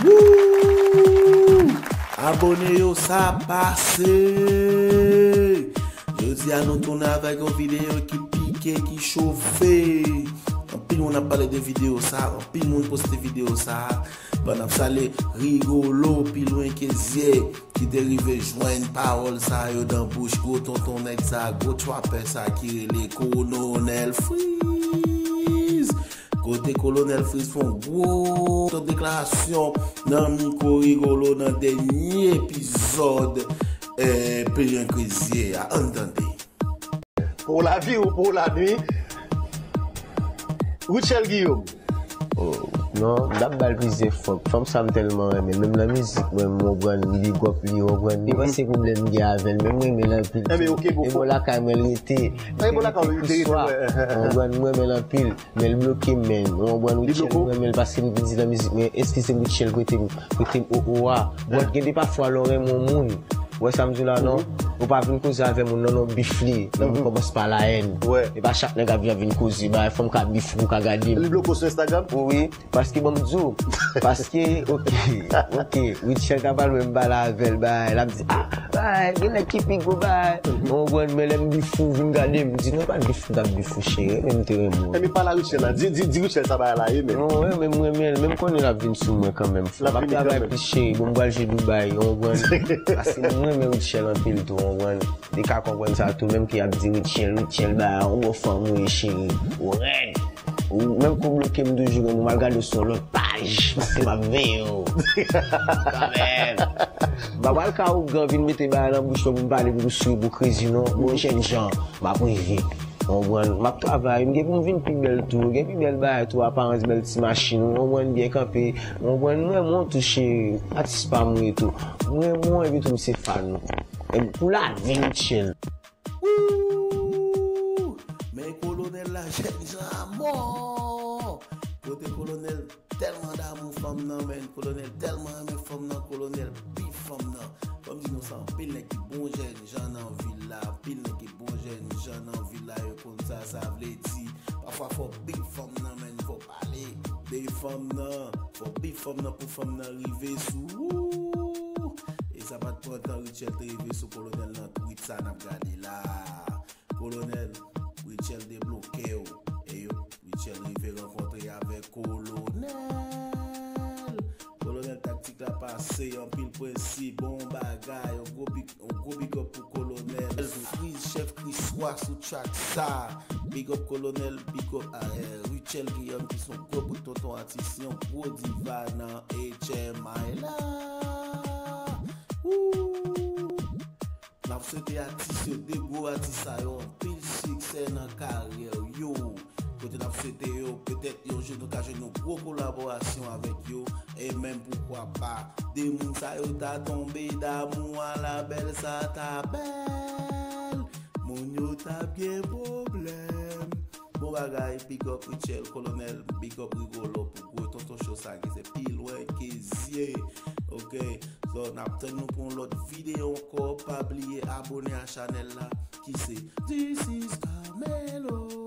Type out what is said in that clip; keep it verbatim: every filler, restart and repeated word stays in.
Woo! Abòne yo, sa pase! Jodi a nou tounen avèk yon videyo ki pike, ki chofe. Anpil moun ap pale de videyo sa, anpil moun poste videyo sa. Bon, n ap salye Rigolo pi lwen ke zye ki te rive jwenn pawòl sa yo nan bouch gwo tonton nèg sa, gwo trapè sa ki rele Kolonèl Freeze. Kote Kolonèl Freeze fè yon gwo deklarasyon nan mikwo Rigolo nan dènye epizòd eh, Pi lwen ke zye a. Ann tande. Pou lavi ou pou lanwi. Rutshelle Guillaume. Oh, non, m t ap ba l plizyè fòk. Fanm sa m tèlman renmen. Menm nan mizik mwen, m konprann, m big up li, w konprann. Li panse pwoblèm m gen avè l, men m renmen l anpil. Enben, ok, bon. E bò lakay mwen l rete. E bò lakay mwen l rete, Swa, ouais. W konprann, m renmen l anpil. Men l bloke m, men. W konprann, Li Rutshelle, bloke w? M renmen l paske m te di nan mizik mwen, eskize m, Rutshelle, prete m, prete m o o a. Bwòt, gen de pafwa lè w renmen yon moun. Ou wè sa m di w la, non? Ou pa vin koze avè moun, non, non, bif li. Non, m kòmanse pa la haine. Ouais. E pa chak nèg ap vin, vin koze, bagay, fò m ka bif ou, ou ka gade m. Li bloke w sou Instagram? Wi, paske bon m di w, paske, ok, ok, Rutshelle ta pral wè m pale avè l, bay, l ap di, ah, bay, gen nèg ki pi gwo, bay. Ou konprann, men lè m bif ou, vin gade m, di, non, pa bif m t ap bif ou, cheri, men m te renmen w. Enben, pale a Rutshelle la. Di, di, di Rutshelle sa bagay la ye, men. Non, wi, men m renmen l, menm konnen l ap vin sou mwen kanmenm. L ap M ap vini travay kanmenm. Plis cheri, bon, m pral jwe Dubai, ou konprann? Paske m renmen Rutshelle anpil tou, ou konprann? Li ka konprann sa tou, menm ki ap di Rutshelle, Rutshelle, bay, ou gwo fanm, wi, cheri, ou rèd. Ou menm kou bloke m toujou, men m al gade w sou yon lòt paj, paske m ap veye w. Kanmenm. M pa pral ka ougan vin mete bagay nan bouch mwen pou m pale pou sou pou krezi, non. Bon, jènjan, m ap rive. Ou konprann? M ap travay, m gen pou m vin pi bèl tou, gen pi bèl bagay tou, aparans bèl ti machin, ou konprann, byen kanpe, ou konprann, m renmen w tou cheri, atis pa m ou ye tou, m renmen w epi tou m se fan ou. E pou lavi Rutshelle. Woo! Men Kolonèl la jèn jan a mò. Kote Kolonèl tèlman damou fanm nan, men Kolonèl tèlman renmen fanm nan, Kolonèl bif fanm nan. Fò m di nou sa, anpil nèg ki bon jèn jan nan vil la, anpil nèg ki bon jèn jan nan vil la, yo konn sa sa vle di. Pafwa fò bif fanm nan, men fò pale de fanm nan, fò bif fanm nan pou fanm nan rive sou ou. E sa pa t pran tan Rutshelle te rive sou Kolonèl nan tweet sa n ap gade la. Kolonèl, Rutshelle debloke w. E yo, Rutshelle rive rankontre avèk Kolonèl. Kolonèl, taktik la pase, anpil prensip, bon bagay, yon gwo big, yon gwo big up pou Kolonèl. Freeze, chèf Kriswa sou track sa. Big up Kolonèl, big up a eh, Rutshelle Guillaume ki se yon gwo bout tonton atis, yon gwo diva nan H M I la. Woo! N ap swete atis yo, de gwo atis sa yo, anpil siksè nan karyè yo. Kote n ap swete yo, petèt yon jou nou ka jwenn yon gwo kolaborasyon avèk yo. E menm poukwa pa, de moun sa yo ta tonbe damou a la bèl sa ta bèl. Moun yo ta gen pwoblèm. Bon bagay, big up Rutshelle, Kolonèl, big up Rigolo pou gwo tonton show sa ki se pi lwen ke zye. Ok, so n ap tann nou pou yon lòt videyo ankò. Pa bliye abòne a chanèl la ki se This is Carmelo.